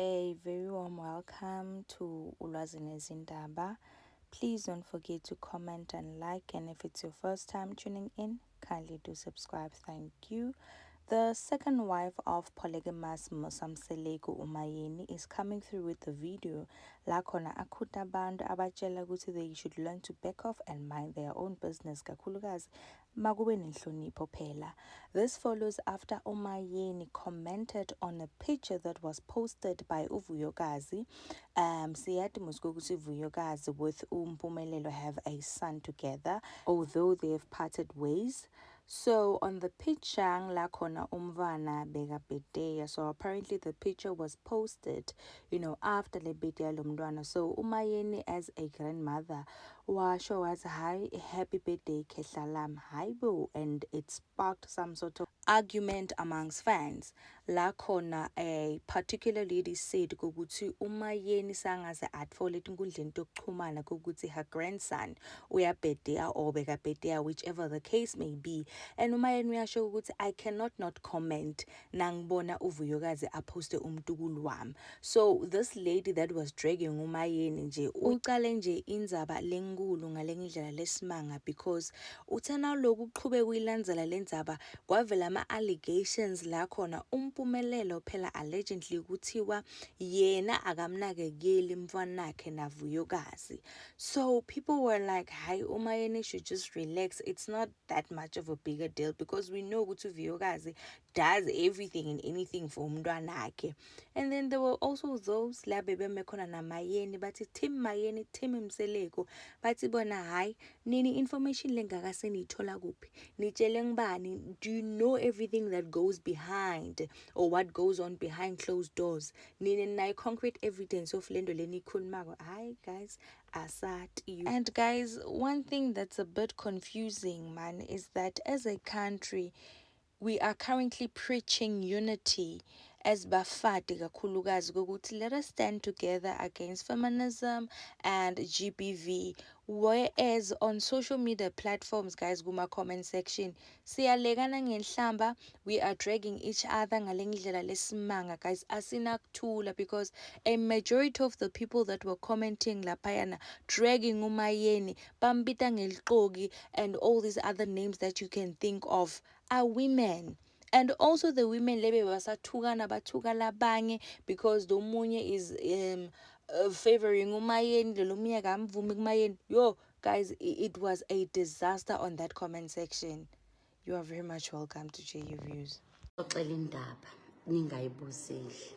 A very warm welcome to Ulwazi Nezindaba. Please don't forget to comment and like, and if it's your first time tuning in, kindly do subscribe. Thank you. The second wife of polygamous Musa Mseleku, uMaYeni, is coming through with the video la khona akhuta abantu, abatshela ukuthi they should learn to back off and mind their own business, kakhulukazi makube nenhlonipho phela. This follows after uMaYeni commented on a picture that was posted by uVuyokazi. Siyati mos ukuthi Vuyokazi with uMpumelelo have a son together, although they have parted ways. So on the picture la khona umntfwana bekabhedeya. So apparently the picture was posted after le birthday yalomntwana. So uMaYeni, as a grandmother, washo wathi, "Hi, happy birthday, khehla lami." Hayibo, and it sparked some sort of argument amongst fans. La khona a particular lady said ukuthi uMaYeni sangaze atfole etinkundleni tokuchumana ukuthi her grandson uyabhedeya or bekabhedeya, whichever the case may be. And uMaYeni uyasho ukuthi, "I cannot not comment nangibona uVuyokazi aposte umntukulu wami." So this lady that was dragging uMaYeni nje ucale nje indzaba lenkulu ngale ndlela lesimanga, because uthena lokhu uqhubeka uyilandzela lendzaba, kwavela ama-allegations la khona uMpumelelo phela allegedly kuthiwa yena akamnakekeli mntwanakhe naVuyokazi. So people were like, "Hayi, uMaYeni should just relax. It's not that much of a bigger deal, because we know ukuthi uVuyokazi does everything and anything for umntwanakhe." And then there were also those la bebeme khona naMaYeni, bathi team Mayeni, team Mseleku, bathi bona, "Hayi, nini information lengaka seniyithola kuphi? Nitshele ngibani? Do you know everything that goes behind or what goes on behind closed doors? Nina nayo concrete evidence of lento leniyikhulumako?" Hayi guys, asati. And guys, one thing that's a bit confusing, man, is that as a country we are currently preaching unity as bafati, kakhulukazi kokuthi let us stand together against feminism and GBV, whereas on social media platforms, guys, kuma comment section siyalekana ngenhlamba. We are dragging each other ngale ndlela lesimanga. Guys, asinakuthula, because a majority of the people that were commenting laphayana dragging uMaYeni, bambita ngelixoki and all these other names that you can think of, are women. And also the women lebe basathukana, bathuka labanye because lo munye is favoring uMaYeni, lo munye akamvumi kuMaYeni. Yo guys, it was a disaster on that comment section. You are very much welcome to share your views. Xoxela indaba ningayibuzeli.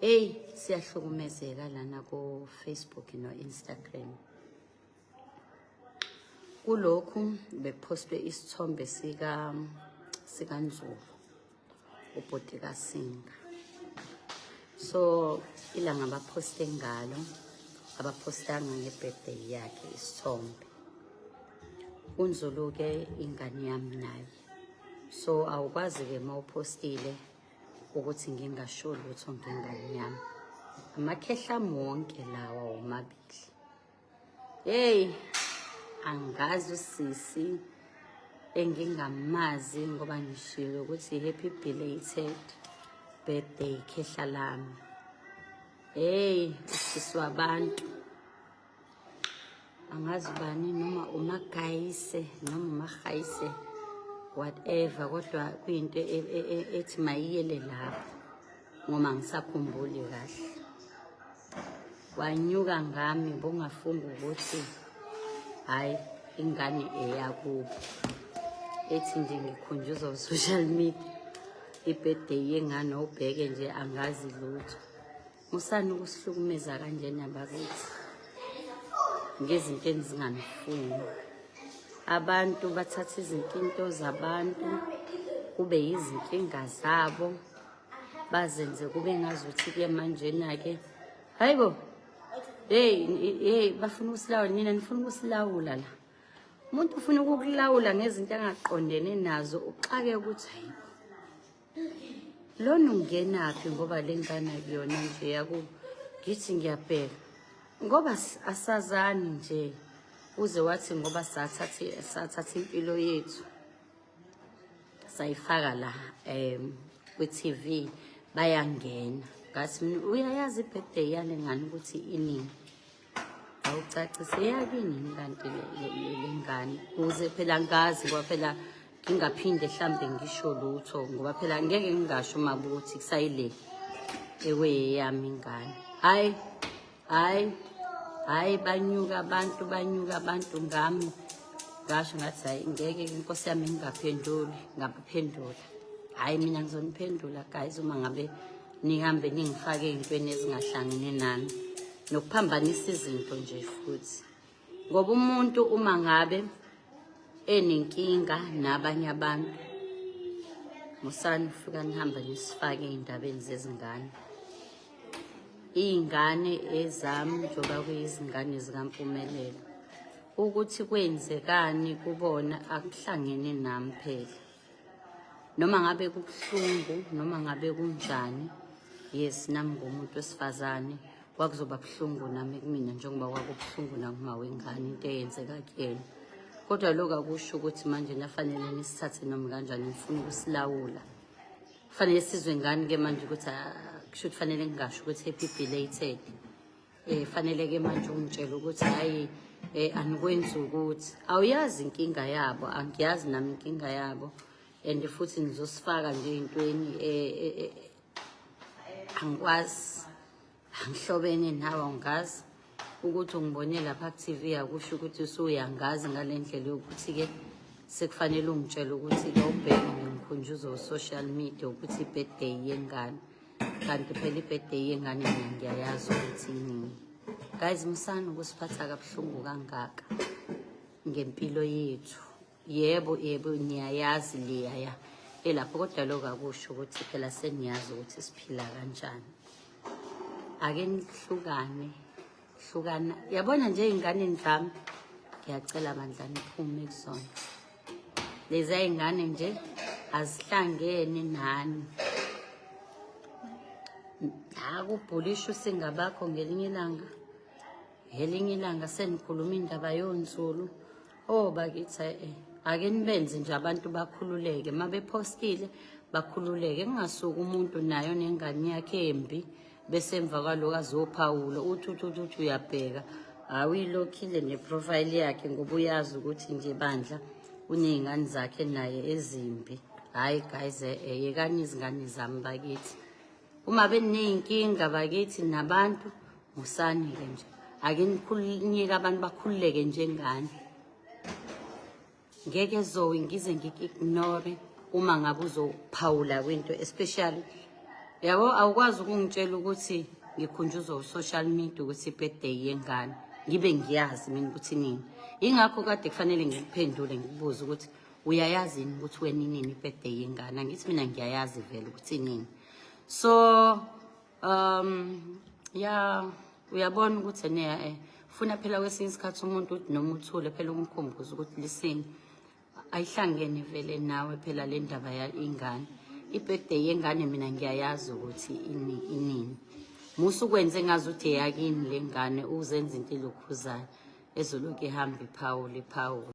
Hey, siyahlukumezeka lana ku Facebook no Instagram. Kulokhu bepostwe isithombe sikaNzulu, ubhuti kaSinga. So ilanga abaposte ngalo, abaphostanga ngebirthday yakhe isithombe. UNzulu ke ingane yami naye. So awukwazi ke mawuphostile ukuthi ngingasho lutho ngengane yami. Amakhehla ami wonke lawa womabili. Hey, angazi usisi engingamazi ngoba ngishilo ukuthi happy belated birthday, khehla lami. Hey, usisi wabantu. Angazi bani, noma uMagayise noma uMahayise, whatever, kodwa kuyinto ethi mayiyele lapho ngoba ngisakhumbuli kahle. Wanyuka ngami bongafunga ukuthi hayi, ingane eyakubo. Ethi nje ngikhunjuzwa u-social media i-birthday yengane, ubheke nje angazi lutho. Musani ukusihlukumeza kanjena bakithi ngezinto enzinganifuni. Abantu bathatha izinkinto zabantu kube yizinkinga zabo, bazenze kube ngazuthi-ke manjena-ke, hayibo, hey hey, bafuna ukusilawula. Nina nifuna ukusilawula la. Umuntu ufuna ukukulawula ngezinto angaqondene nazo, uxake ukuthi hayibo, lona ungenaphi, ngoba le ngane akuyona nje yakubo. Ngithi ngiyabheka ngoba asazani nje, uze wathi ngoba sathatha impilo yethu sayifaka la kwi-TV, bayangena. Ngathi mina uyayazi i-birthday yale ngane ukuthi inini? Awucacise eyakini kanti le ngane, ukuze phela ngazi, ngoba phela ngingaphinde hlambe ngisho lutho, ngoba phela ngeke ngingasho uma ukuthi kusayile ekweyami ingane. Hayi, hayi, hayi, banyuka abantu, banyuka abantu ngami. Ngasho ngathi hayi, ngeke inkosi yami ngingaphenduli. Ngabaphendula. Hhayi, mina ngizoniphendula guys uma ngabe nihambe ningifake ey'ntweni ezingahlangene nami nokuphambanisa izinto nje futhi, ngoba umuntu uma ngabe enenkinga nabanye abantu, musani ufika nihamba nisifake ey'ndabeni zezingane. Iy'ngane ezami, njengoba kuyizingane zikaMpumelelo, ukuthi kwenzekani kubona akuhlangene nami phela. Noma ngabe kubuhlungu, noma ngabe kunjani, yes, nami ngumuntu wesifazane, kwakuzoba buhlungu nami kumina njengoba kwakubuhlungu nakuma wengane into eyenzeka kuyena. Kodwa lokhu akusho ukuthi manje nafanele nisithathe noma kanjani nifuna ukusilawula. Kufanele sizwe ngani-ke manje ukuthi, ah, kusho ukuthi fanele ngingasho ukuthi happy belated? Fanele ke manje ungitshela ukuthi hayi, anikwenzi ukuthi awuyazi inkinga yabo, angiyazi nami inkinga yabo, and futhi nizosifaka nje ey'ntweni angikwazi, angihlobene nawe, awungazi. Ukuthi ungibone lapha ku-TV akusho ukuthi usuyangazi ngale ndlela yokuthi-ke sekufanele ungitshele ukuthi-ke ubheke ngikhunjuzwe u-social media ukuthi i-birthday yengane. Kanti phela i-birthday yengane mina ngiyayazi ukuthi inini. Guys, musani ukusiphatha kabuhlungu kangaka ngempilo yethu. Yebo, yebo, niyayazi leyaya elapho, kodwa lokho akusho ukuthi phela seniyazi ukuthi siphila kanjani. Ake nihlukane, hlukana. Yabona nje ey'nganeni zami, ngiyacela bandla niphume kuzona lezi y'ngane nje, azihlangene nani. Akubhulisha usingabakho ngelinye ilanga, ngelinye ilanga senikhuluma indaba yonzulu. Oh bakithi, ake nibenze nje abantu bakhululeke. Uma bephostile bakhululeke, kungasuki umuntu nayo nengane yakhe embi, bese emva kwaloko azophawula uthi uthi uthi uthi uyabheka awuyilokhile ne-profile yakhe, ngoba uyazi ukuthi nje bandla uney'ngane zakhe naye ezimbi. Hhayi guys, yekani izingane zami bakithi. Uma beney'nkinga bakithi nabantu, musani-ke nje, ake nikhulunike abantu bakhululeke njengani. Ngeke Zoe ngize ngik-ignore uma ngabe uzophawula kwinto, especially yabo awukwazi ukungitshela ukuthi ngikhunjuzwa u-social media ukuthi i-birthday yengane, ngibe ngiyazi mina ukuthi nini. Ingakho kade kufanele ngikuphendule, ngikubuze ukuthi uyayazi yini ukuthi wena inini i-birthday yengane. Angithi mina ngiyayazi vele ukuthi inini. So ya, uyabona ukuthi ene funa phela kwesinye isikhathi umuntu uthi noma uthule phela umkhumbuze ukuthi listen, ayihlangene vele nawe phela le ndaba ya ingane, i-birthday yengane mina ngiyayazi ukuthi ini inini. Musa ukwenze ngazuthi eyakini le ngane, uzenza into elokhuzayo ezolokhu ihamba iphawula iphawula.